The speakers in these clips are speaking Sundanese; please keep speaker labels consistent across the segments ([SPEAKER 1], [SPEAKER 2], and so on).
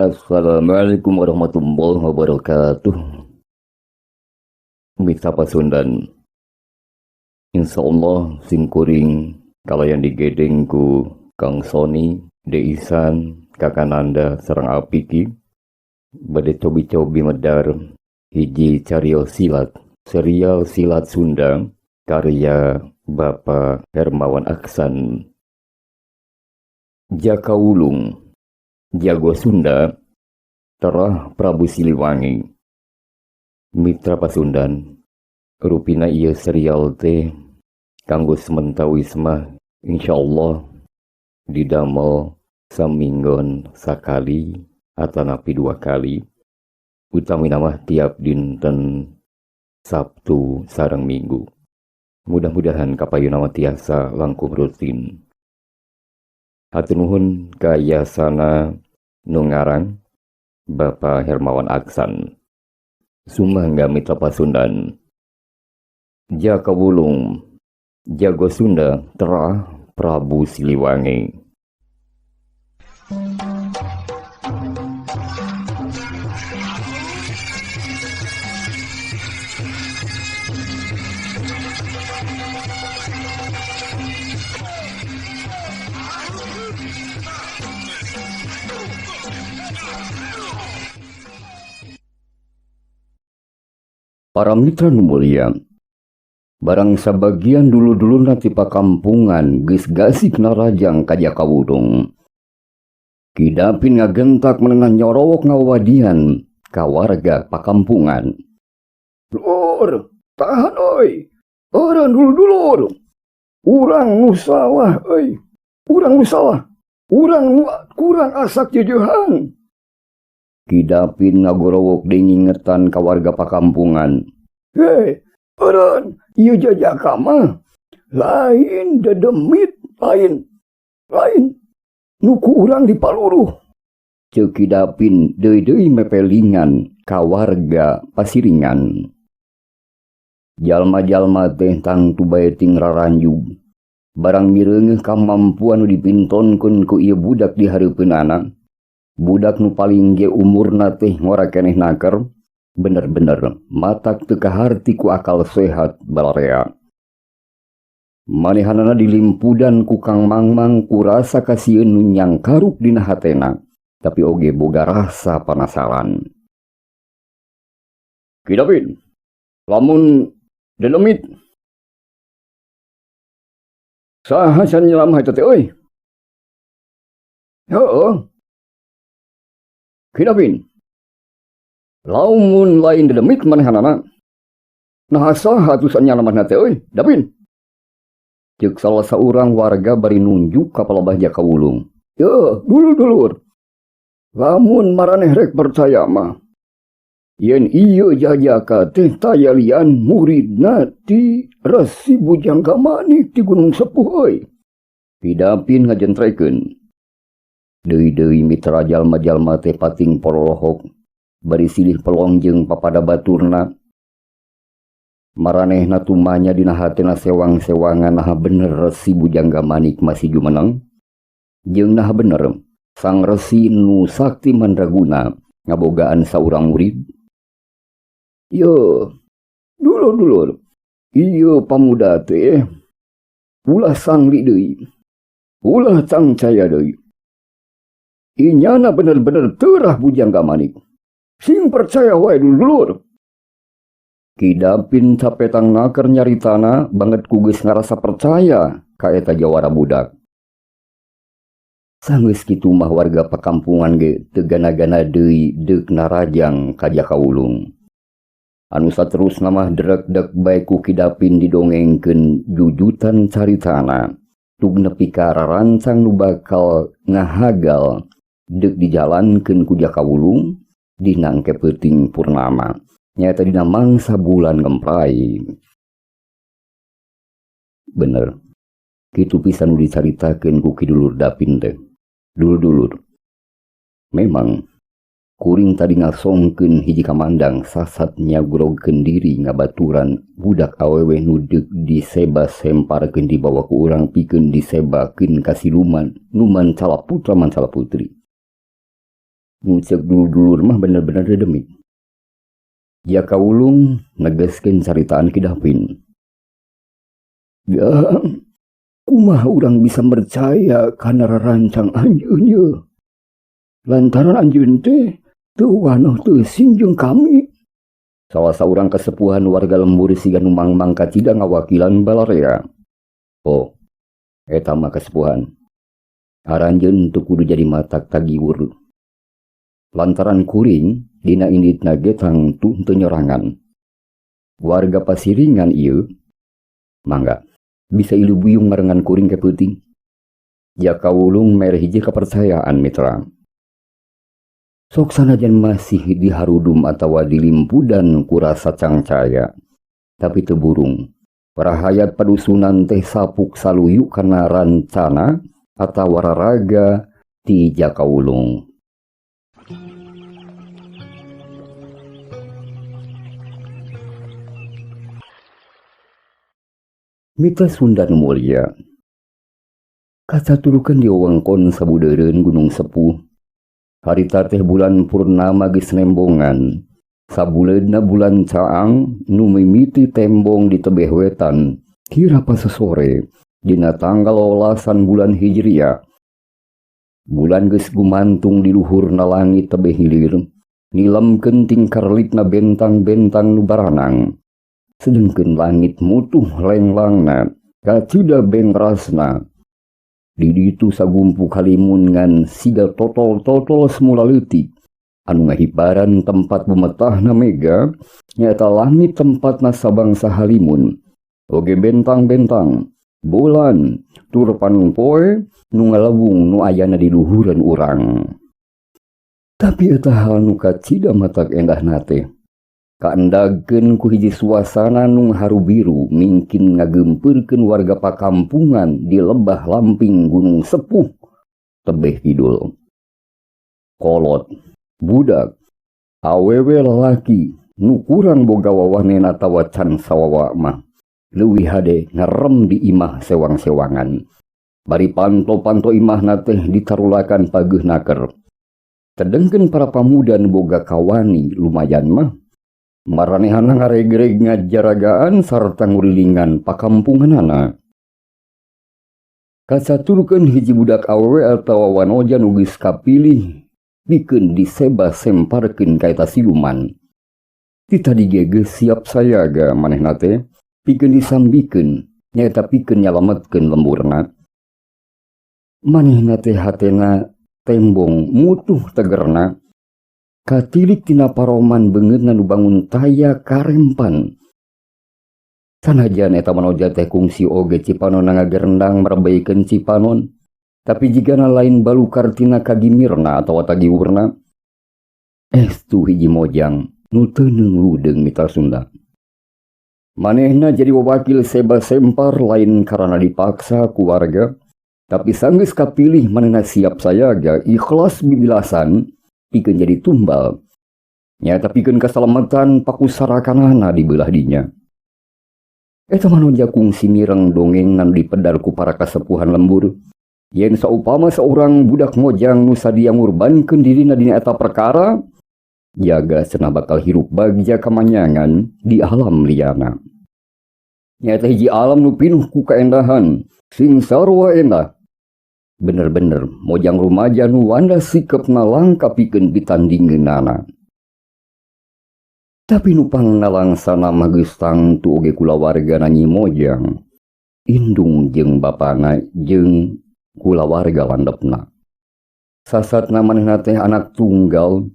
[SPEAKER 1] Assalamualaikum warahmatullahi wabarakatuh. Mitra Pasundan. Insyaallah simkuring kalayan digedeng ku Kang Sony, Deisan, Kakananda sareng Apiki bade cobi-cobi medar hiji carios silat, serial silat Sunda karya Bapak Hermawan Aksan. Jaka Wulung, Jago Sunda, Terah Prabu Siliwangi. Mitra Pasundan, rupina ieu serial teh kanggo sementawis mah insyaallah didamel saminggon sakali atanapi dua kali, utamina mah tiap dinten Sabtu sareng Minggu. Mudah-mudahan kapayuna mah tiasa langkung rutin. Hatur nuhun ka yasana nu ngarang, Bapak Hermawan Aksan. Sumangga, Mitra Pasundan. Jaka Wulung, Jago Sunda, Terah Prabu Siliwangi. Para mitra nu mulia, barang sabagian dulur-dulurna ti pakampungan geus gasik narajang ka Jaka Wulung. Ki Dapin ngagentak meunang nyorowok ngawawadihan ka warga pakampungan. Lur, tahan euy. Eureun dulur-dulur. Urang nu salah euy. Urang nu salah. Urang nu kurang asak jeujehan. Ki Dapin ngagorowok deui ngingetan ka warga pakampungan. Hei, eureun, ieu jajaka mah lain dedemit, lain. Lain nu ku urang dipaluruh. Ceuk Ki Dapin deui-deui mepelingan ka warga pasiringan. Jalma-jalma teh tangtu bae ting raranjug. Barang mireungeuh kamampuan nu dipintonkeun ku ieu budak di hareupeunana. Budak nu paling ge umurna teh ngora keneh naker, bener-bener matak teu kaharti ku akal sehat balarea. Manehanana dilimpudan ku Kang Mangmang ku rasa kasieun nu nyangkaruk dina hatena, tapi oge boga rasa panasaran. Ki Dapin, lamun dedemit saha sanyelam eta teh euy? Heueuh. Ki Dapin, lamun lain dedemit manehanana, naha saha atuh sanyalaman teh euy, Dapin? Ceuk salah saurang warga bari nunjuk ka palebah Jaka Wulung. Yeuh, dulur-dulur. Lamun maraneh rek percaya mah, yen ieu jajaka teh taya lian muridna ti Resi Bujangga Manik ti Gunung Sepuh euy. Ki Dapin ngajentrekeun. Deui-deui mitra jalma-jalma teh pating porolohok bari silih pelong jeung papada baturna. Maranehna tumanya dina hatena sewang-sewangan naha bener Resi Bujangga Manik masih jumeneng. Jeung naha bener sang resi nu sakti mandraguna ngabogaan saurang murid. Yo, dulur-dulur, ieu pamuda teh ulah sangli deui, ulah cangcaya deui. Inyana bener-bener terah Bujangga Manik. Sing percaya wae dulur. Ki Dapin sapetang naker nyaritana banget ku geus ngarasa percaya ka eta jawara budak. Sanggeus kitu mah warga pakampungan ge teu gana-gana deui deuk narajang ka Jaka Wulung. Anu saterusna mah drek-dek bae ku Ki Dapin didongengkeun jujutan caritana tug nepi ka rarancang nu bakal ngahagal deuk dijalankeun ku Jaka Wulung dina engke peuting purnama nyaeta dina mangsa bulan ngemprai. Bener, kitu pisan nu dicaritakeun ku Ki Dulur Dapin teh. Dulur-dulur, memang kuring tadi ngasongkeun hiji kamandang sasat nyagrogkeun diri ngabaturan budak awewe nu deuk diseba semparkeun dibawa ku urang pikeun disebakeun ka siluman nu mancala putra mancala putri. Nu ceuk dulur-dulur mah bener-bener dedemit. Jaka Wulung negeskeun caritaan Ki Dapin. Jang, kumaha urang bisa percaya kana rarancang anjeun yeuh? Lantaran anjeun teh teu wanoh teu sing jeung kami. Salah saurang kasepuhan warga lembur siga nu mangmang kacida ngawakilan balarea. Oh, eta mah kasepuhan. Aranjeun teu kudu jadi matak tagiwur. Lantaran kuring dina inditna ge tangtu teu nyorangan. Warga pasiringan ieu mangga bisa ilu buyung marengan kuring ke peuting. Jaka Wulung mere hiji kepercayaan mitra. Sok sanajan masih diharudum atawa dilimpudan ku rasa cangcaya, tapi teu burung. Rahayat padusunan teh sapuk saluyu kana rancana atawa raraga ti Jaka Wulung. Mitra Sunda nu mulia, kacaturukeun di wewengkon sabudeureun Gunung Sepuh. Harita teh bulan purnama geus nembongan. Sabuleudna bulan caang nu mimiti tembong di tebeh wetan kira pasosore dina tanggal 12 bulan Hijriah. Bulan geus gumantung di luhurna langit tebeh hilir, nilemkeun tingkarlitna bentang-bentang nu baranang. Sedengkeun langit mutuh lenglangna, kacida bengrasna. Di ditu sagumpuk halimun ngan siga totol-totol semula leutik. Anu ngahibaran tempat bumetahna mega, nyaeta langit tempatna sabangsa halimun. Oge bentang-bentang, bulan, tur panungpoe, nu ngalewung nu ayana di luhureun urang. Tapi eta hal nu kacida matak endahna teh. Kaendagkeun ku hiji suasana nu harubiru mingkin ngagempeurkeun warga pakampungan di lebah lamping Gunung Sepuh tebeh kidul. Kolot, budak, awewe lalaki nu kurang boga wawanen atawa can sawawa mah leuwih hade ngerem di imah sewang-sewangan. Bari panto-panto imahna teh ditarulakan pageuh naker. Tedengkeun para pamuda nu boga kawani lumayan mah maranehana ngaregreg ngajaragaan sarta ngurilingan pakampunganana. Kacaturkeun hiji budak awewe atawa wanoja nu geus kapilih pikeun diseba semparkeun ka eta siluman. Ti tadi ge geus siap sayaga manehna teh pikeun disambikeun nyaeta pikeun nyalametkeun lemburna. Manehna teh hatena tembong mutuh tegerna. Katilik tina paroman beungeutna nu bangun taya karempan. Sanajan eta manoja teh kungsi oge cipanon ngagerendang merebeikeun cipanon, tapi jigana lain balukar tina kagimirna atawa tagiwurna. Estu hiji mojang nu teu ludeung mitra Sunda. Manehna jadi wawakil seba sempar lain karana dipaksa ku warga, tapi sanggeus kapilih manehna siap sayaga ikhlas bibilasan pikeun jadi tumbal. Nyata pikeun kasalamatan pakusarakanana di beulah dinya. Eta manoja kungsi mireng dongeng nan dipedar ku para kasepuhan lembur. Yen saupama saurang budak mojang nu sadia ngurbankeun dirina dina eta perkara, jaga cenah bakal hirup bagja kamanyangan di alam liana. Nyata hiji alam nu pinuh ku kaendahan, sing sarua endah. Bener-bener mojang rumaja nu wanda sikepna langka pikeun pitandingeunana. Tapi nu pangnalangsana mah geus tangtu oge kulawargana Nyi Mojang, indung jeung bapana jeung kulawarga landepna. Sasatna manehna teh anak tunggal,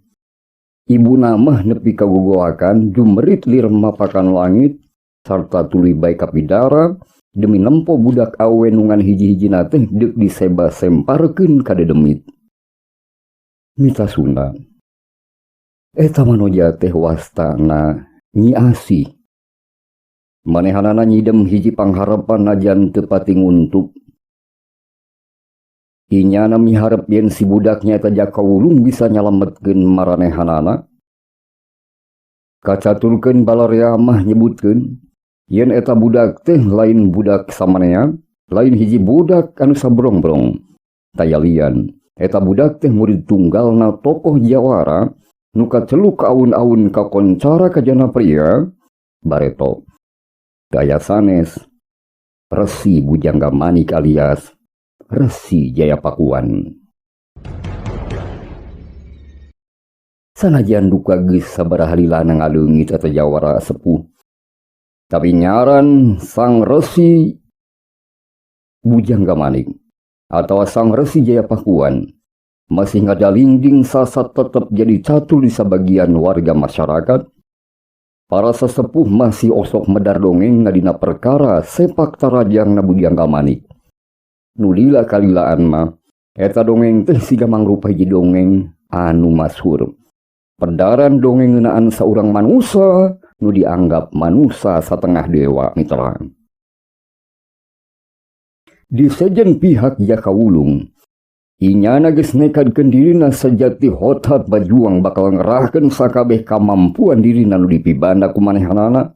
[SPEAKER 1] ibuna mah nepi ka gogoakan jumerit lir mapakan langit sarta tuluy bae kapidara demi nempo budak awe nu ngan hiji-hijina teh deuk diseba semparkeun ka dedemit. Mita Sunda. Eta manoja teh wastana Nyi Asih. Manehanana nyidem hiji pangharepan najan teu pati nguntup. Inyana miharep yen si budak nyaeta Jaka Wulung bisa nyalametkeun maranehanana. Kacaturkeun balarea mah nyebutkeun yen eta budak teh lain budak samanea, lain hiji budak anu sabrongbrong, tayalian. Eta budak teh murid tunggalna tokoh jawara nu kaceluk ka awun-awun kakoncara ka Janapria bareto. Gaya sanes Resi Bujangga Manik alias Resi Jayapakuan. Sanajan duka geus sabaraha lila ngaleungit eta jawara sepuh. Tapi nyaran Sang Resi Bujangga Manik atau Sang Resi Jayapakuan masih ngadalingding sasat tetep jadi catul di sabagian warga masyarakat. Para sesepuh masih osok medar dongeng dina perkara sepak tarajang na Bujangga Manik. Nu lila kalilaan mah eta dongeng teh siga mangrupa hiji dongeng anu masyhur. Pedaran dongeng ngeunaan saurang manusa nu dianggap manusa satengah dewa, mitra. Di sejen pihak Jaka Wulung, inyana geus nekadkeun dirina sejati hotat bajuang bakal ngerahkeun sakabeh kamampuan dirina nu dipibanda ku manehanana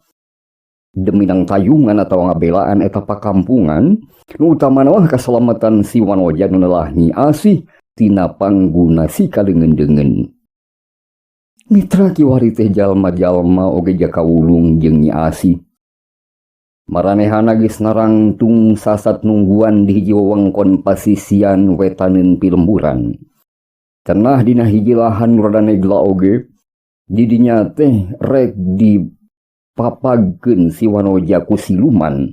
[SPEAKER 1] demi nang tayungan atawa ngabelaan eta pakampungan, nu utamana mah kasalamatan si Wanoja nu nelah Nyi Asih tina pangguna si kaleungeun-deungeun. Mitra, kiwari teh jalma-jalma oge Jaka Wulung jeung Nyi Asih. Maranehana geus narangtung sasat nungguan di hiji wewengkon pasisian wetaneun pilemburan. Cenah dina hiji lahan nu rada negla oge, di dinya teh rek dipapagkeun si Wanoja ku siluman.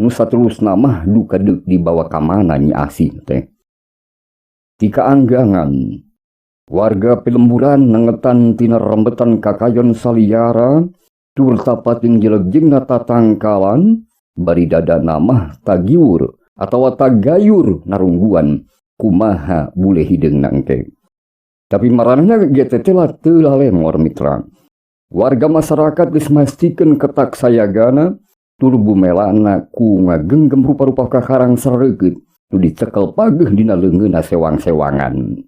[SPEAKER 1] Nu saterusna mah duka deuk dibawa ka mana Nyi Asih teh. Ti kaanggangan, warga pilemburan nengetan tina rembetan kakayon saliara turta pating jelegjengna tatangkalan bari dadana mah tagiwur atawa tagayur narungguan kumaha bule hideungna engke. Tapi maranehna ge tetela teu lalengor, mitra. Warga masyarakat geus mastikeun ketak sayagana tur bumelana ku ngagenggem rupa-rupa kakarang sareukeup nu dicekel pageuh dina leungeunna sewang-sewangan.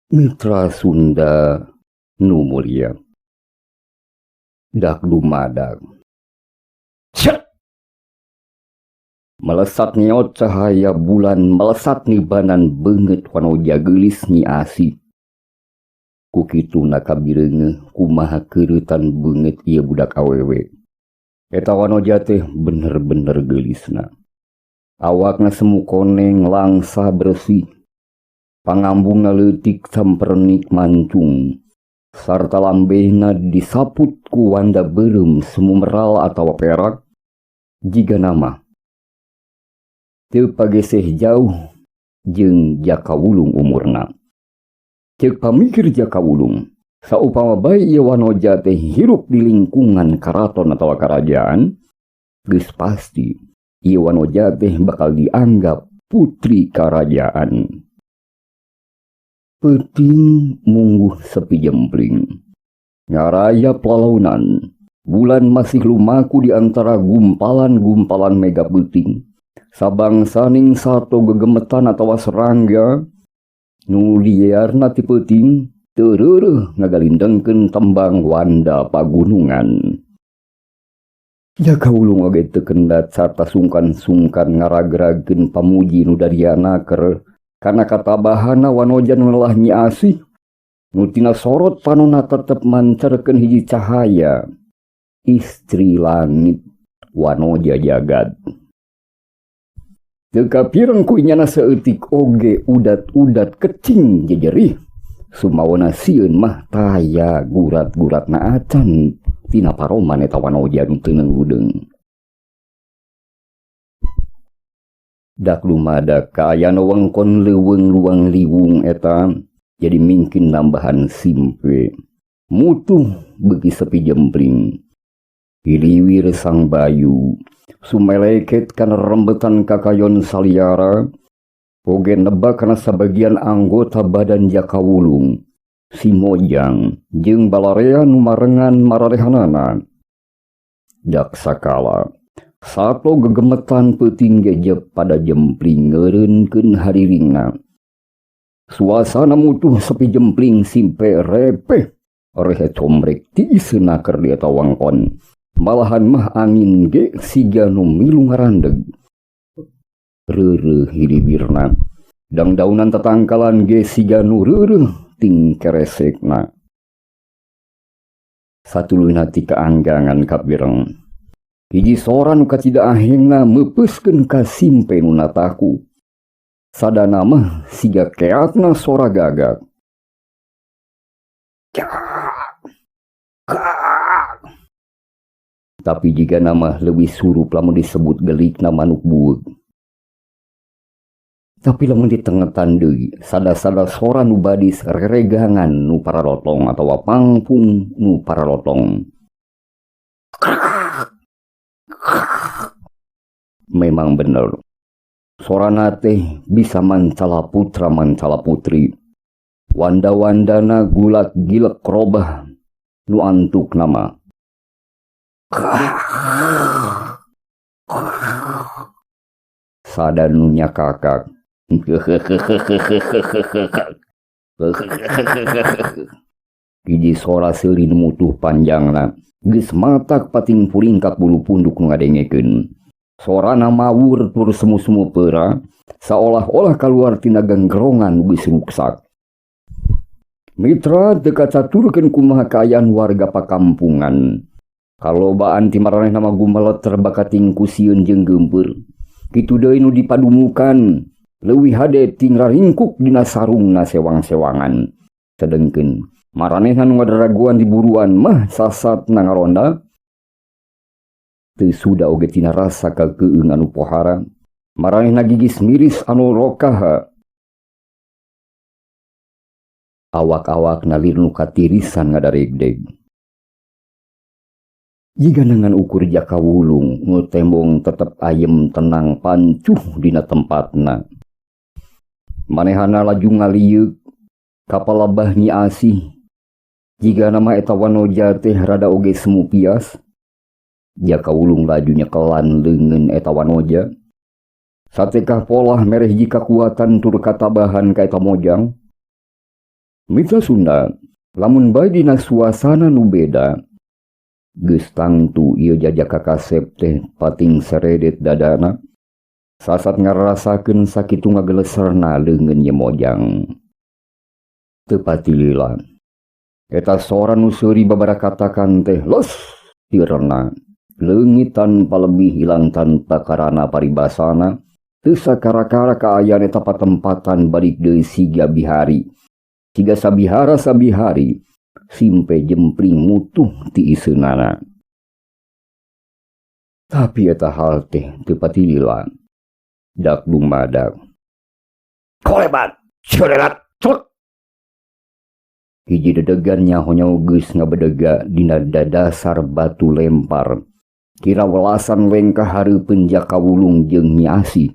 [SPEAKER 1] Mitra Sunda nu mulia. Dak dumadak. Cet! Melesat ngeot cahaya bulan melesat nibanan beungeut Wanoja geulis Nyi Asih. Ku kituna kabireungeuh kumaha keureutan beungeut ieu budak awewe. Eta Wanoja teh bener-bener geulisna. Awakna semu koneng langsa bersih. Pangambungna leutik sampernik mancung. Sarta lambehna disaput ku wanda beureum semu meral atawa perak. Jiga nama teu pageseh jauh jeung Jaka Wulung umurna. Ceuk pamikir Jaka Wulung, saupama bae ieu Wanoja teh hirup di lingkungan karaton atawa karajaan, geus pasti ieu Wanoja teh bakal dianggap putri karajaan. Peuting mungguh sepi jempling. Ngarayap lalaunan, bulan masih lumaku di antara gumpalan-gumpalan mega peuting. Sabangsaning sato gegemetan atawa serangga nu liarna ti peuting teu reureuh ngagalindengkeun tembang wanda pagunungan. Jaka Wulung oge teu kendat sarta sungkan-sungkan ngaragragkeun pamuji nu dariana keur kana katabahana Wanoja nu nelah Nyi Asih nu tina sorot panonna tetep mancerkeun hiji cahaya istri langit, Wanoja jagad. Teu kapireng ku inyana saeutik oge udat-udat kecing jejerih sumawana sieun mah taya gurat-guratna acan tina paroman eta Wanoja nu teu ludeung. Dak lumadak kaayaan wewengkon leuweung luang liwung eta jadi mingkin nambahan simpe. Mutuh beuki sepi jempling. Hiliwir sang bayu sumeleket kana rembetan kakayon saliara oge nebak kana sabagian anggota badan Jaka Wulung, si Mojang jeung balarea nu marengan mararehanana. Dak sakala sato gegemetan peuting gejep pada jempling ngeureunkeun hariringna. Suasana mutuh sepi jempling simpe repeh rehe comrek tiiseuna keur di eta wangkon. Malahan mah angin ge siga nu milu ngarandeg. Reureuh hiliwirna. Dangdaunan tatangkalan ge siga nu reureuh ting keresekna. Satuluyna ti kaanggangan kapireng. Hiji sora nu kacida ahengna meupeuskeun ka simpe nu nataku. Sadana mah siga keakna sora gagak. Kak, kak. Tapi jigana mah leuwih surup lamun disebut gelikna manuk bueug. Tapi lamun ditengetan deui, sada-sada sora nu badis reregangan nu paralotong atawa pangpung nu paralotong. Memang bener. Sorana teh bisa mancala putra mancala putri. Wanda-wandana gulak gilek robah nu antuk nama. Sada nu nyakakak. Hiji sora seuri nu mutuh panjangna geus matak pating puringkak bulu punduk nu ngadengekeun. Sorana mawur tur semu-semu peura saolah-olah kaluar tina genggerongan nu geus ruksak. Mitra teu kacaturkeun kumaha kaayaan warga pakampungan. Kalobaan ti maranehna mah gumeleter bakating ku sieun jeung geumpeur. Kitu deui nu dipadumukan leuwih hade ting raringkuk dina sarungna sewang-sewangan. Sedengkeun maranehna nu ngadaraguan di buruan mah sasatna ngaronda. Teu suda oge tina rasa kakeung anu pohara. Maranehna gigis miris anu rokaha. Awak-awakna lir nu katirisan ngadaregdeg. Jiga ngan ukur Jaka Wulung nu tembong tetep ayem tenang pancuh dina tempatna. Manehana laju ngalieuk ka palebah Nyi Asih. Jiga nama eta wanoja teh rada oge semu pias. Jaka Wulung laju nyekelan leungeun eta wanoja. Satekah polah mereh hiji kakuatan tur katabahan ka eta mojang. Mitra Sunda, lamun bae dina suasana nu beda, geus tangtu ieu jajaka kasep teh pating seredet dadana. Sasat ngarasakeun sakitu ngageleserna leungeun ye mojang. Teu patilila. Eta sora nu seuri babarakatakan teh los tirena. Leungit tanpa lebih hilang tanpa karana paribasana. Teu sakara-kara kaayaan eta patempatan balik deui siga bihari. Siga sabihara sabihari simpe jempling mutuh ti iseunana. Tapi eta hal teh teu patilila. Dak dumadak. Kolebat, corelat, cot. Hiji dedegan nyaho-nyaho geus ngabedega dina dadasar batu lempar. Kira welasan lengkah hareupeun Jaka Wulung jeung Nyi Asih.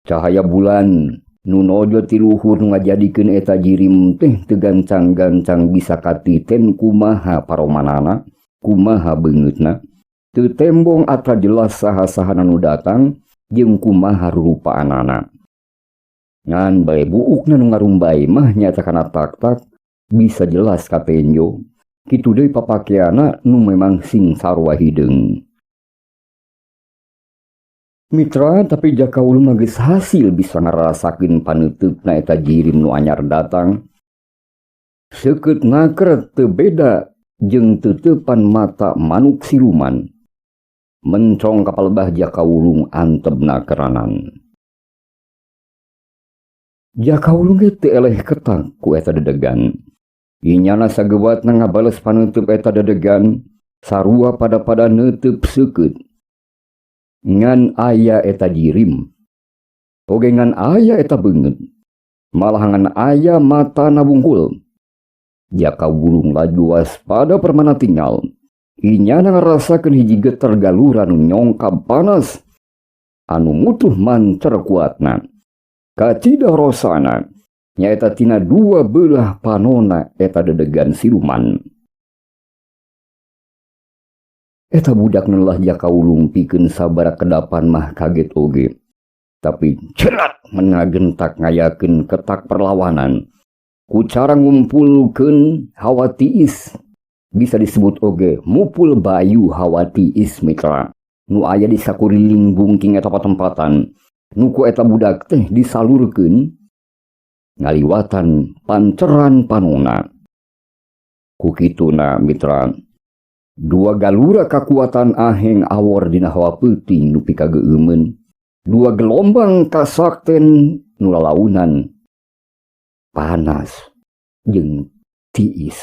[SPEAKER 1] Cahaya bulan nu nojo ti luhur nu ngajadikeun eta jirim teh teu gancang-gancang bisa katiten kumaha paromanana, kumaha beungeutna. Teu tembong atra jelas saha-sahana nu datang jeung kumaha rupaanana. Ngan bae buukna nu ngarumbay mah nyata kana tak-tak bisa jelas katenjo. Kitu deui papakeana nu memang sing sarua hideung. Mitra, tapi Jaka Wulung mah geus hasil bisa ngarasakeun paneuteup na eta jirim nu anyar datang. Seukeut naker teu beda jeung teuteupan mata manuk siluman. Mencong ka palebah Jaka Wulung antebna keranan. Jaka Wulung ge teu eleh ketak ku eta dedegan. Inyana sagewatna ngabales paneunteup eta dedegan, sarua pada-pada neunteup seukeut. Ngan aya eta jirim. Oge ngan aya eta beungeut. Malah ngan aya matana bungkul. Jaka Wulung laju waspada permana tinggal. Inyana ngarasakeun hiji geter galuran nyongkab panas anu mutuh mancer kuatna. Kacida rosana nyaeta tina dua belah panona eta dedegan siluman. Eta budak nelah Jaka Wulung pikeun sabara kedapan mah kaget oge. Tapi cerat menagentak ngayakeun ketak perlawanan. Ku cara ngumpulkeun hawa tiis, bisa disebut oge mupul bayu hawa tiis mitra. Nu aya di sakuriling bungking eta patempatan. Nu ku eta budak teh disalurkeun ngaliwatan panceran panona. Ku kituna mitra, dua galura kakuatan aheng awor dina hawa peuting nu pikageueumeun, dua gelombang kasakten nu lalaunan panas jeung tiis.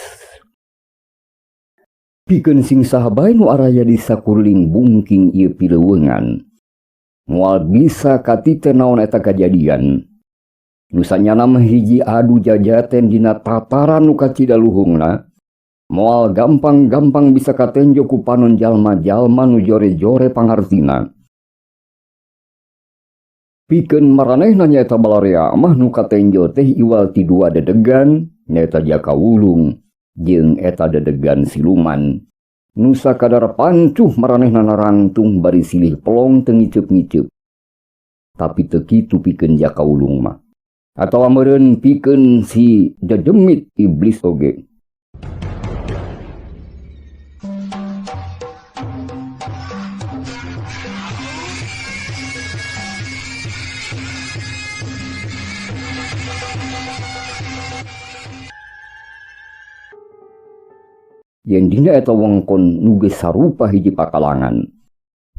[SPEAKER 1] Pikeun sing saha bae nu araya di sakuliling bungking ieu pileuweungan, moal bisa katiten naon eta kajadian. Nu sanyana mah hiji adu jajaten dina tataran nu kacida luhungna, moal gampang-gampang bisa katenjo ku panon jalma-jalma nu jore-jore pangartina. Pikeun maranehna nyaeta balarea mah nu katenjo teh iwal ti dua dedegan, nyaeta Jaka Wulung jeung eta dedegan siluman. Nu sakadar pancuh maranehna narangtung bari silih pelong teu ngiceup-ngiceup. Tapi teu kitu pikeun Jaka Wulung mah. Atawa meureun pikeun si dedemit iblis oge. Yen dina eta wengkon nu geus sarupa hiji pakalangan,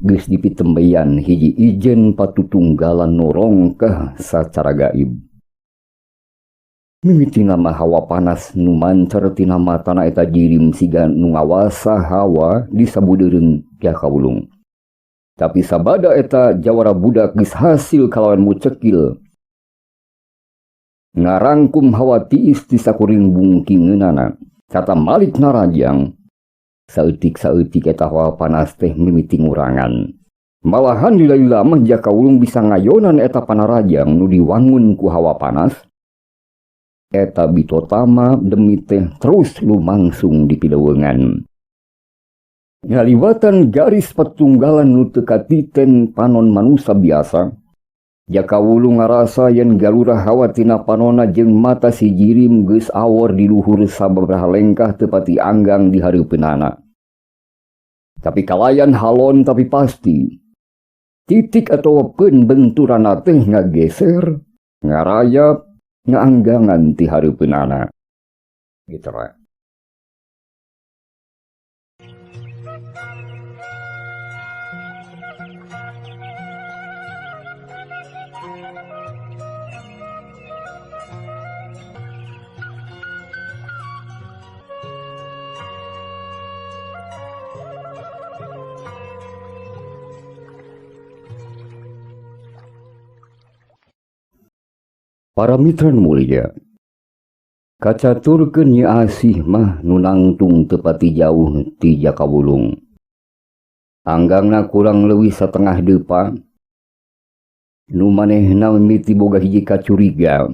[SPEAKER 1] geus dipitembeyan hiji ijen patutunggalan nu rongkeh sacara gaib. Mimitina mah hawa panas nu mancer tina matana eta jirim siga nu ngawasa hawa di sabudeureun Jaka Wulung. Tapi sabada eta jawara budak geus hasil kalawan mucekil ngarangkum hawa tiis di sakuring bungkingeunana. Kata Malik Narajang, saeutik-saeutik eta hawa panas teh mimiti ngurangan. Malahan lila-lila mah Jaka Wulung bisa ngayonan eta panarajang nu diwangun ku hawa panas. Eta bitotama demi teh terus lumangsung di pileuweungan. Ngaliwatan garis patunggalan nu teu katiten panon manusa biasa, Jaka Wulung ngarasa yen galura hawa tina panona jeung mata si jirim geus awor di luhur sababaraha lengkah teu pati anggang di hareupeunana. Tapi kalayan halon tapi pasti, titik atawa peun benturanna teh ngageser, ngarayap, ngaanggangan ti hareupeunana. Gitu we. Para mitra mulia, kacaturkeun Nyi Asih mah nu nangtung teu pati jauh ti Jaka Wulung. Anggangna kurang leuwih satengah depa, nu manehna mimiti boga hiji kacuriga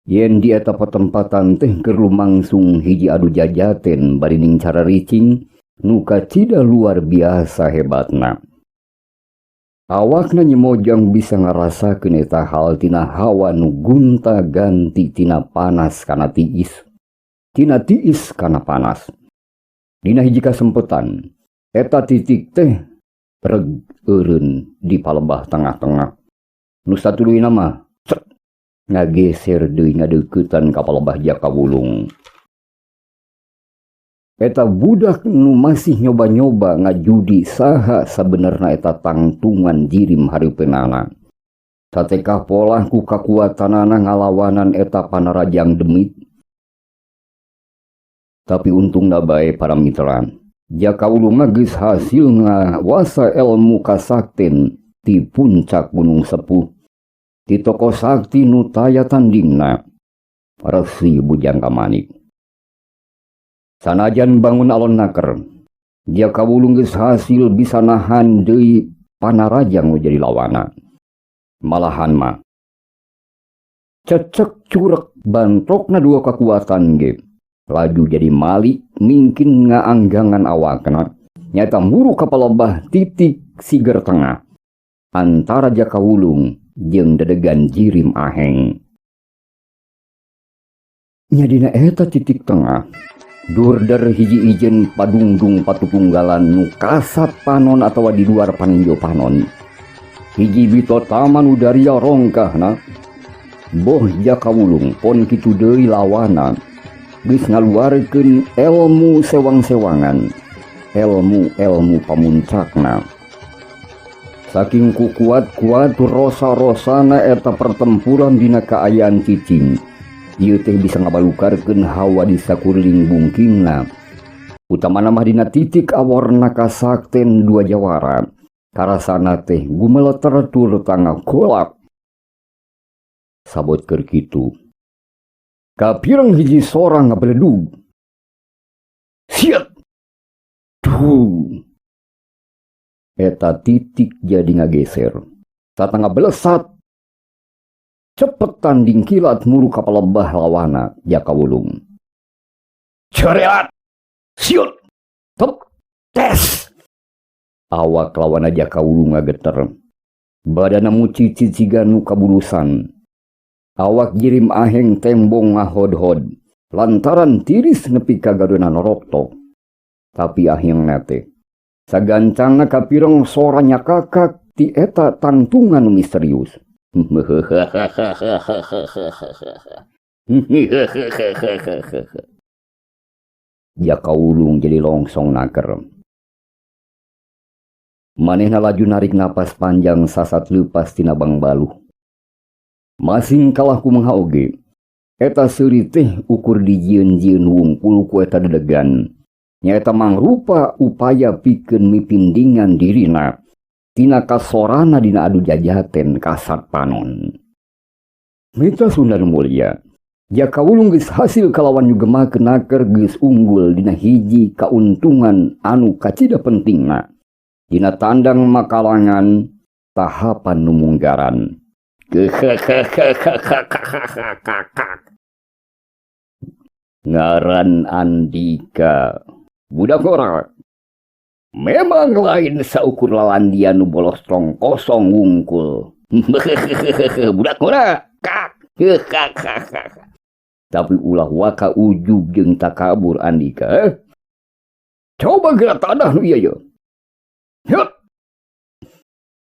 [SPEAKER 1] yen di eta patempatan teh keur lumangsung hiji adu jajaten bari ning cara ricing nu kacida luar biasa hebatna. Awakna Nyi Mojang bisa ngarasakeun eta hal tina hawa nu gunta-ganti tina panas kana tiis, tina tiis kana panas. Dina hiji kasempetan, eta titik teh reg eureun di palebah tengah-tengah. Nu satuluyna mah cek ngageser deui ngadeuketan ka palebah Jaka Wulung. Eta budak nu masih nyoba-nyoba ngajudi saha sabenerna eta tangtungan jirim hareupeunana. Satekah polah ku kakuatanana ngalawanan eta panarajang demit. Tapi untungna bae para mitra, Jaka Wulung mah geus hasil ngawasa elmu kasakten ti puncak Gunung Sepuh. Ti tokoh sakti nu taya tandingna, Resi Bujangga Manik. Sanajan bangun alon naker, Jaka Wulung geus hasil bisa nahan deui panarajang nu jadi lawana. Malahan mah cecek curek bantrokna dua kekuatan ge. Laju jadi mali mingkin ngaanggangan awakna. Nyata muru kapalebah titik siger tengah antara Jaka Wulung jeung dedegan jirim aheng. Nya dina eta titik tengah durder hiji ijen padungdung patupunggalan nu kasat panon atawa di luar paninjo panon. Hiji bitotama nu daria rongkahna. Boh Jaka Wulung pon kitu deui lawana geus ngaluarkeun elmu sewang-sewangan, elmu-elmu pamuncakna. Saking kukuat-kuat rosa-rosana eta pertempuran dina kaayaan cicing, ieu teh bisa ngabalukarkeun hawa di sakuriling bungkingna. Utamana mah dina titik aworna kasakten dua jawara. Karasana teh gumeleter tur tangagolak. Sabot keur kitu, kapireng hiji sora ngabeledug. Siat! Duh! Eta titik jadi ngageser. Sarta ngabelesat. Cepet tanding kilat muru ka palebah lawana Jaka Wulung. Cerelat! Siut! Tep! Tes! Awak lawana Jaka Wulung ngageter. Badana mucicit siga nu kabulusan. Awak Jirim Aheng tembong ngahod-hod. Lantaran tiris nepi ka gadeuna noroktok. Tapi akhirna teh sagancangna kapireng sora nyakakak ti eta tangtungan misterius. Jaka Wulung jadi longsong naker. Manehna laju narik napas panjang sasat leupas tina bangbaluh. Masing kalah kumaha oge, eta seuri teh ukur dijieun-jieun wungkul ku eta dedegan. Nyaeta mangrupa upaya pikeun mipindingan dirina tina kasorana dina adu jajaten kasat panon. Mitra Sunda nu mulia, Jaka Wulung geus hasil kalawan nyugemakeun naker geus unggul dina hiji kauntungan anu kacida pentingna dina tandang makalangan tahapan nu munggaran. Ngaran Andika budak ora memang lain saukur lalandia nu bolos tong kosong wungkul. Budak ora kak. Tapi ulah waka ujub jeung takabur Andika. Coba gerak tanah nu ieu ye. Yuk.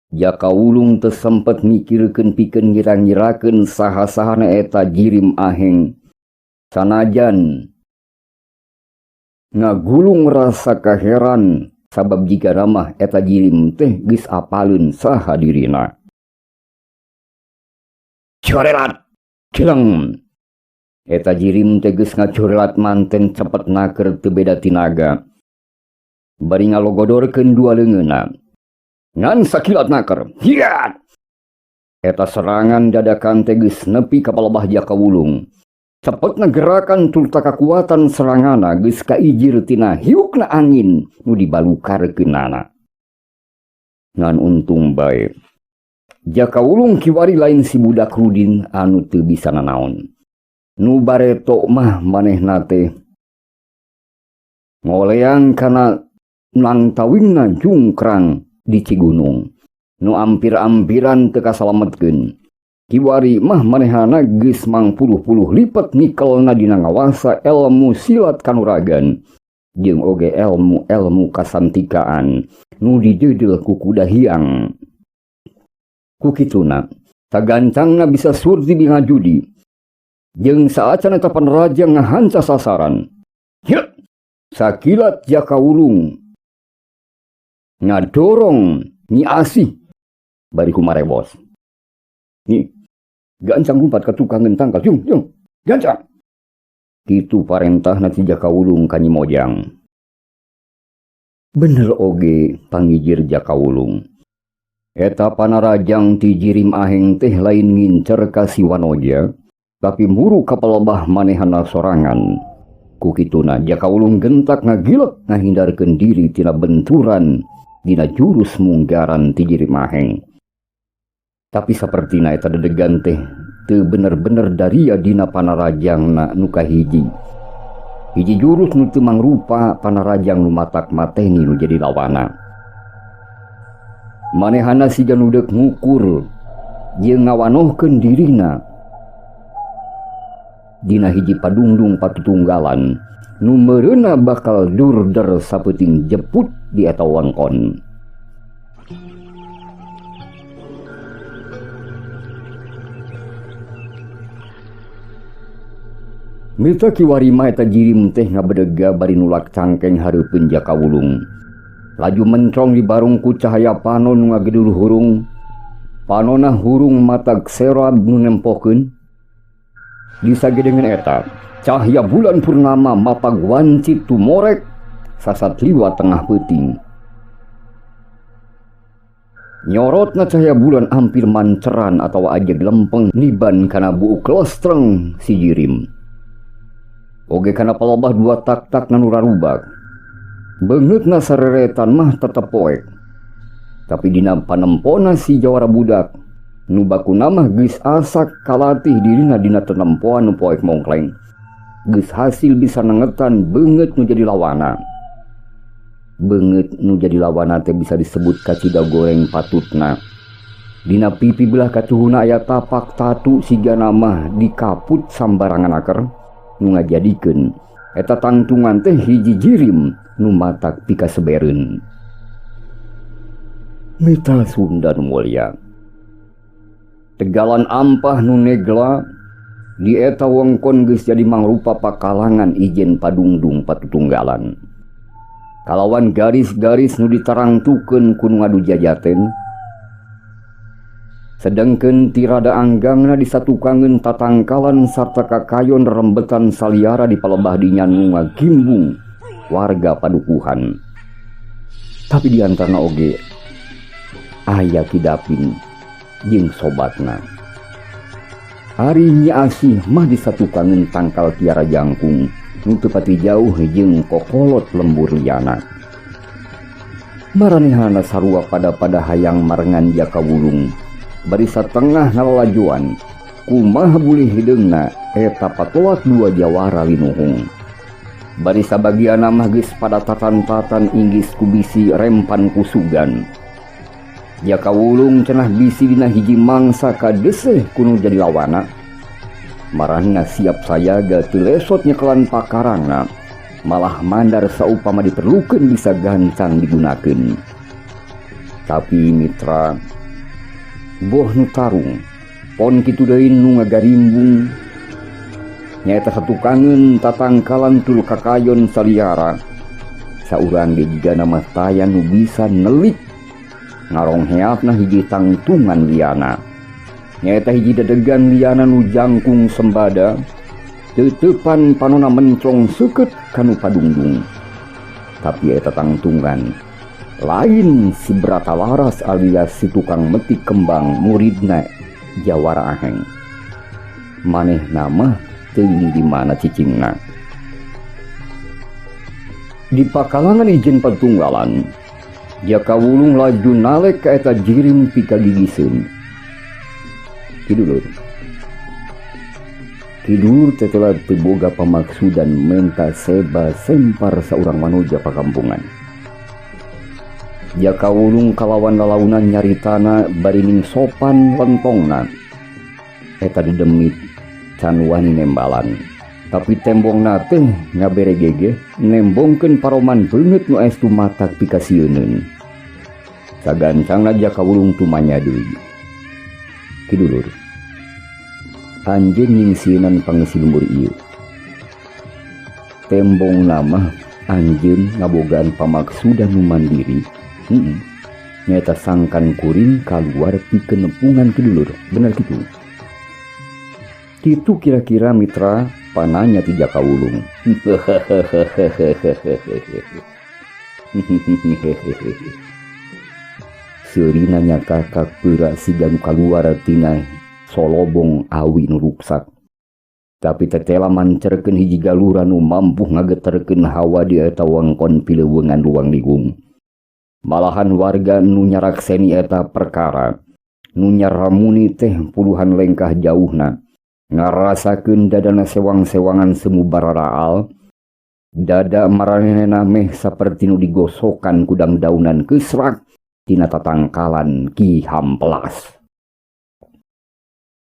[SPEAKER 1] Jaka Wulung teu sempet mikirkeun pikeun ngira-ngirakeun saha-sahana eta Jirim Aheng. Sanajan ngagulung rasa kaheran sabab jika ramah eta Jirim teh geus apaleun saha dirina. Corelat cileng. Eta Jirim teh geus ngacorelat manten cepet naker teu beda tinaga. Bari ngalogodorkeun dua leungeunna. Ngan sakilat naker. Hiat! Eta serangan dadakan teh geus nepi ka palebah Jaka Wulung. Cepetna gerakan turta kakuatan serangana geus kaijir tina hiukna angin nu dibalukarkeunana. Ngan untung bae Jaka Wulung kiwari lain si budak Rudin anu teu bisa nanaon. Nu bareto mah manehna teh ngoleang kana nangtawingna jungkrang di Cigunung. Nu ampir-ampiran teu kasalametkeun. Kiwari mah manehana geus mangpuluh-puluh lipet nikelna dina ngawasa elmu silat kanuragan jeung oge elmu-elmu kasantikaan nu dideudeuh ku kuda hiang. Ku kituna sagancangna bisa surti bingajudi jeung saacan eta panraja ngahanca sasaran. Hieu! Sakilat Jaka Wulung ngadorong Nyi Asih bari kumarebos. Nyi, gancang lumpat ka tukangeun tangkal, jung, jung, gancang. Kitu parentahna ti Jaka Wulung ka Nyi Mojang. Bener oge pangijir Jaka Wulung. Eta panarajang ti Jirim Aheng teh lain ngincer ka si Wanoja, tapi muru ka palebah manehana sorangan. Ku kituna Jaka Wulung gentak ngagilek ngahindarkeun diri tina benturan dina jurus munggaran ti Jirim Aheng. Tapi sapertina eta dedegan teh teu bener-bener daria dina panarajangna nu kahiji. Hiji jurus nu teu mangrupa panarajang nu matak mateni nu jadi lawana. Manehana siga nu deuk ngukur jeung ngawanohkeun dirina dina hiji padungdung patutunggalan nu meureunna bakal durder sapeuting jeput di eta wengkon. Mita kiwari mah eta jirim teh ngabedega bari nulak cangkeng hareupeun Jaka Wulung. Laju mencong dibarung ku cahaya panon nu ngagedur hurung. Panona hurung matag serab nu nempokeun. Disagedengeun eta, cahaya bulan purnama mapag wanci tumorek sasat liwat tengah peuting. Nyorotna cahaya bulan hampir manceran atau ajeg lempeng niban kana buuk lostreng si jirim. Oge kana palebah dua tak-tak nu rarubak. Beungeutna sareretan mah tetep poek. Tapi dina panempona si jawara budak, nu bakuna mah geus asak kalatih dirina dina tenempoan nu poek mongkleng. Geus hasil bisa nengetan beungeut nu jadi lawana. Beungeut nu jadi lawana teh bisa disebut kacida goreng patutna. Dina pipi belah katuhuna aya tapak tatu sigana mah dikaput sambarangan aker nu ngajadikeun eta tangtungan teh hiji jirim nu matak pikasebereun. Mitra Sunda nu mulia. Tegalan ampah nu negla di eta wengkon geus jadi mangrupa pakalangan ijen padungdung patutunggalan. Kalawan garis-garis nu ditarangtukeun ku nu ngadu jajaten. Sedengkeun tirada anggangna disatukangeun tatangkalan sarta kakayon rembetan saliara di palebah dinya nu ngagimbung warga padukuhan. Tapi di antarana oge aya Ki Dapin jeung sobatna. Ari Nyi Asih mah disatukangeun tangkal kiara jangkung nu teu pati jauh jeung kokolot lembur liana. Maranehana sarua pada-pada hayang marengan Jaka Wulung. Bari satengah ngalalajuan, kumaha bulih hideungna eta patoat dua jawara linuhung. Bari sabagianna mah geus pada tatan-tatan inggis ku bisi rempan kusugan. Jaka Wulung cenah bisi dina hiji mangsa kadeseh kuno jadi lawana. Marahna siap sayaga teu lesot nyekelan pakarangna, malah mandar saupama diperlukeun bisa gancang digunakeun. Tapi mitra, boh nu tarung, pon kitu deui nu ngagarimbung, nyaeta satukangeun tatangkalan tur kakayon saliara. Saurang ge jigana mah taya nu bisa nelik ngarongheapna hiji tangtungan liana. Nyaeta hiji dedegan liana nu jangkung sembada, teuteupan panona mencong seukeut kanu padungdung. Tapi eta tangtungan lain si Brata Laras alias si tukang metik kembang muridna Jawara Aheng. Manehna mah teuing di mana cicingna. Di pakalangan ijen patunggalan, Jaka Wulung laju nalek ka eta jirim pikagigiseun. Ki dulur. Ki dulur tetela teu boga pamaksudan menta seba sempar saurang manuja pakampungan. Jaka Wulung kalawan lalaunan nyaritana bari ning sopan lentongna. Eta dedemit can wani nembalan. Tapi tembongna teh ngabere gege nembongkeun paroman beungeut nu aestu matak pikasieuneun. Sagancangna Jaka Wulung tumanya deui. Ki dulur, anjeun nyingsieunan pangeusi lembur ieu. Tembongna mah anjeun ngabogaan pamaksudan nu mandiri. Nyaeta sangkan kuring kaluar pikeun nepungan ki dulur. Bener kitu? Kitu kira-kira mitra pananya ti Jaka Wulung. Seurina nyakakak peura siga nu kaluar tina solobong awi nu ruksak. Tapi tetela mancerkeun hiji galura nu mampu ngageterkeun hawa di eta wengkon pileuweungan ruang ligung. Malahan warga nu nyarakseni eta perkara, nu nyaramuni teh puluhan lengkah jauhna, ngarasakeun dadana sewang-sewangan semu bararaal, dada maranehna meh saperti nu digosokan kudang daunan kesrak tina tatangkalan Ki Hampelas.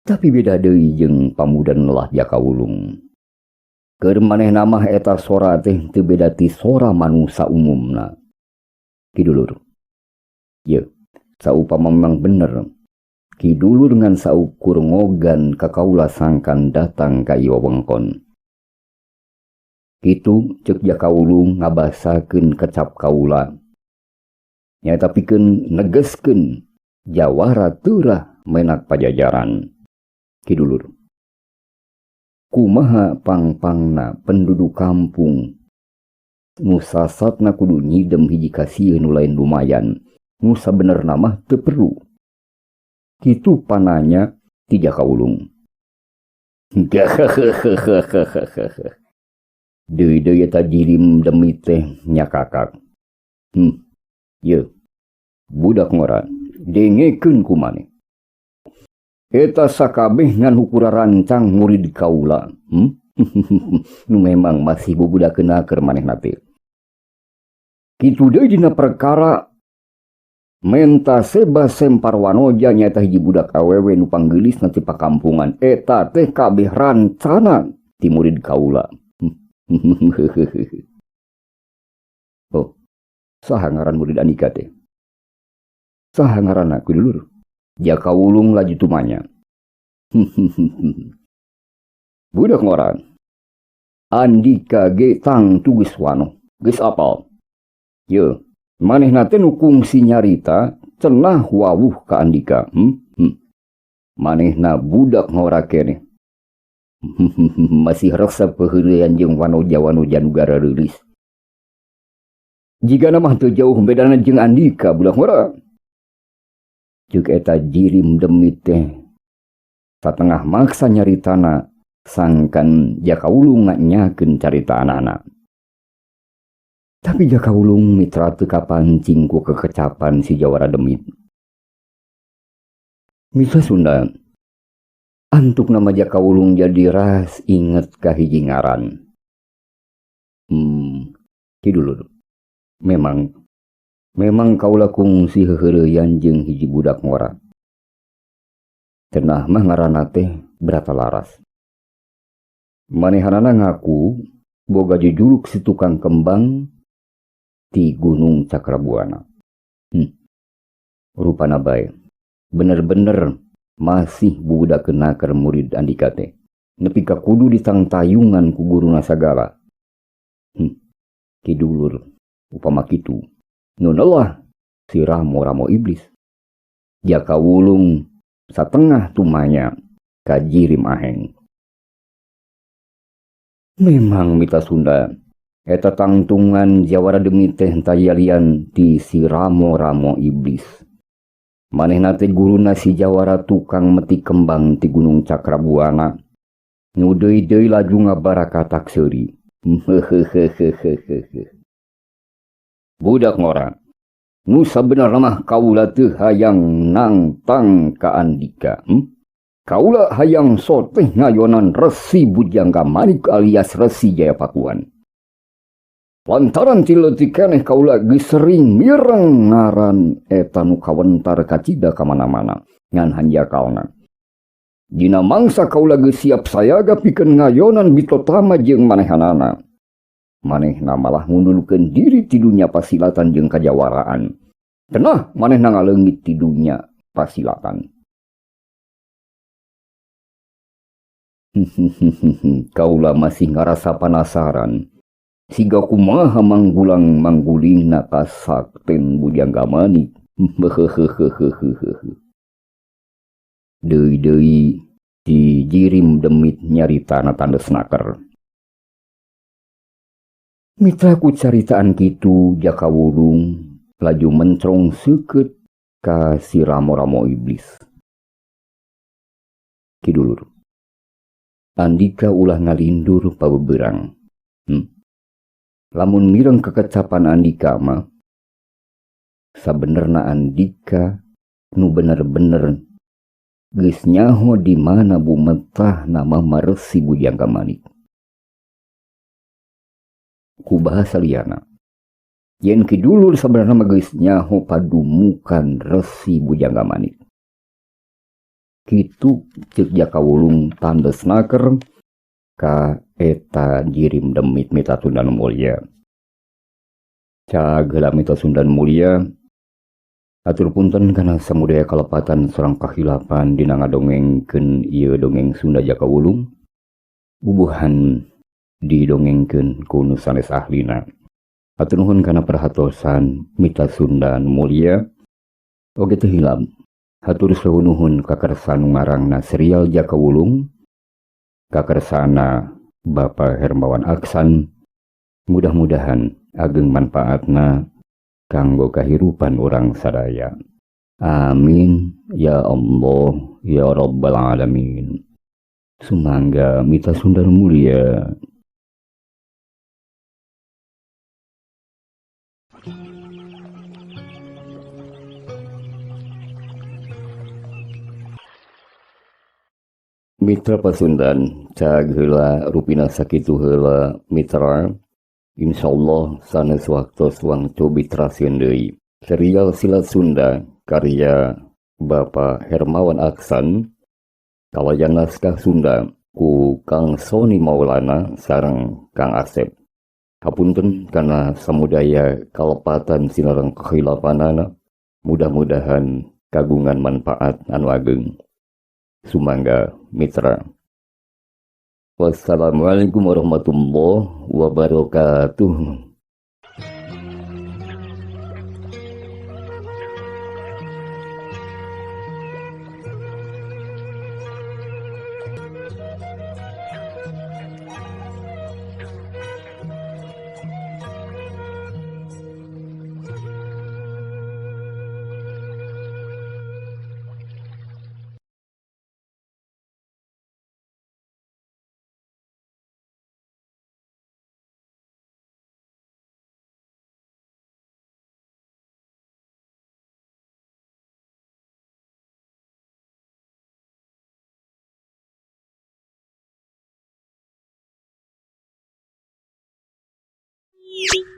[SPEAKER 1] Tapi beda deui jeung pamudan lelah Jaka Wulung. Keur manehna mah eta sora teh teu beda ti sora manusa umumna. Ki dulur. Ye, saupama memang bener. Ki dulur ngan saukur ngogan ka kaula sangkan datang ka ieu wewengkon. Kitu ceuk Jaka Wulung ngabasakeun kecap kaula. Nyaeta pikeun negeskeun jawara teurah menak Pajajaran. Ki dulur. Kumaha pang-pangna penduduk kampung nu sasatna kudu nyidem hiji kasieun nu lain lumayan, nu sabenerna mah teu perlu. Kitu pananya ti Jaka Wulung. Deui-deui eta jirim demit teh nyakakak. Yeuh. Budak ngora, dengekeun ku maneh. Eta sakabeh ngan hukura rancang murid kaula. Nu memang masih bubudak keur manehna teh. Kitu deui dina perkara menta seba Sempar Wanoja nyaeta hiji budak awewe nu panggeulisna ti pakampungan. Eta teh kabeh rancana ti murid kaula. Oh, saha ngaran murid Andika teh? Saha ngaranna ku dulur? Jaka Wulung laju tumanya. Budak ngora. Andika ge tangtu geus wanoh, geus apal. Yeuh, manehna teh nu kungsi nyarita cenah wawuh ka Andika. Manehna budak ngora keneh. Masih resep keheureuyan jeung wanoja-wanoja nu garareulis. Jigana mah teu jauh bedana jeung Andika budak ngora. Ceuk eta jirim demit teh satengah maksa nyaritana sangkan Jaka Wulung nganyakeun caritaanana. Tapi Jaka Wulung mitra teu kapancing ku kekecapan si jawara demit. Mitra Sunda, antuk nama Jaka Wulung jadi ras inget ka hiji ngaran. Ki dulur. Memang kaula kungsi heuheureyan jeung hiji budak ngora. Cenah mah ngaranna teh Brata Laras. Manehanana ngaku boga jujuluk si tukang kembang ti Gunung Cakrabuana. Rupana bae. Bener-bener masih budak kenaker murid Andika teh. Nepi ka kudu ditangtayungan ku guruna sagala. Ki dulur upama kitu. Nunelah si ramo-ramo iblis. Jaka Wulung satengah tumanya ka jirim aheng. Memang mita Sunda eta tangtungan jawara demit teh tayalian ti si ramo-ramo iblis. Manehna teh guruna si jawara tukang metik kembang ti Gunung Cakrabuana. Nu deui-deui laju ngabarakatak seuri. Budak ngora, nu sabenerna mah kaula teu hayang nangtang ka Andika. Kaula hayang soteh ngayonan Resi Bujangga Manik alias Resi Jayapakuan. Lantaran ti leutik keneh kaula geus sering mireng ngaran eta nu kawentar kacida ka mana-mana ngan hanjakalna. Dina mangsa kaula geus siap sayaga pikeun ngayonan bitotama jeung manehanana. Manehna malah ngundulkeun diri ti dunya pasilatan jeung kajawaraan. Cenah manehna ngaleungit ti dunya pasilatan. Kaula masih ngarasa panasaran. Siga kumaha manggulang manggulingna kasakten Bujangga Manik. Deui-deui si jirim demit nyaritana tandes naker. Mitra ku caritaan kitu Jaka Wulung laju mencrong seukeut ka si ramo-ramo iblis. Ki dulur. Andika ulah ngalindur pabeberang. Lamun mireng kekecapan Andika mah sabenerna Andika nu bener-bener geus nyaho di mana bumetah nama Resi Bujangga Manik. Ku bahasa liana, yen ki dulur sabenerna mah geus nyaho padumukan Resi Bujangga Manik. Kitu ceuk Jaka Wulung tandes naker ka eta jirim demit mita Sunda Mulia. Cagela mita Sunda Mulia, atur punten kana samudaya kalepatan sareng kahilapan dina ngadongengkeun ieu dongeng Sunda Jaka Wulung. Bubuhan Didongengkeun ku nu sanes ahlina. Hatur nuhun kana perhatosan Mitra Sunda nu mulia. Oge teu hilap hatur nuhun kakersa nu ngarangna serial Jaka Wulung, kakersana Bapak Hermawan Aksan. Mudah-mudahan ageng manfaatna kanggo kahirupan urang sadaya. Amin ya Allah ya Rabbal alamin. Sumangga Mitra Sunda nu mulia. Mitra Pasundan cag heula rupina sakitu heula mitra. Insyaallah sanes waktos wangcobi trasieun deui. Serial Silat Sunda karya Bapak Hermawan Aksan kalayan naskah Sunda ku Kang Sony Maulana sareng Kang Asep. Hapunten kana samudaya kalepatan sinareng kehilapanana, mudah-mudahan kagungan manfaat anu ageng. Sumangga mitra. Wassalamualaikum warahmatullahi wabarakatuh.
[SPEAKER 2] You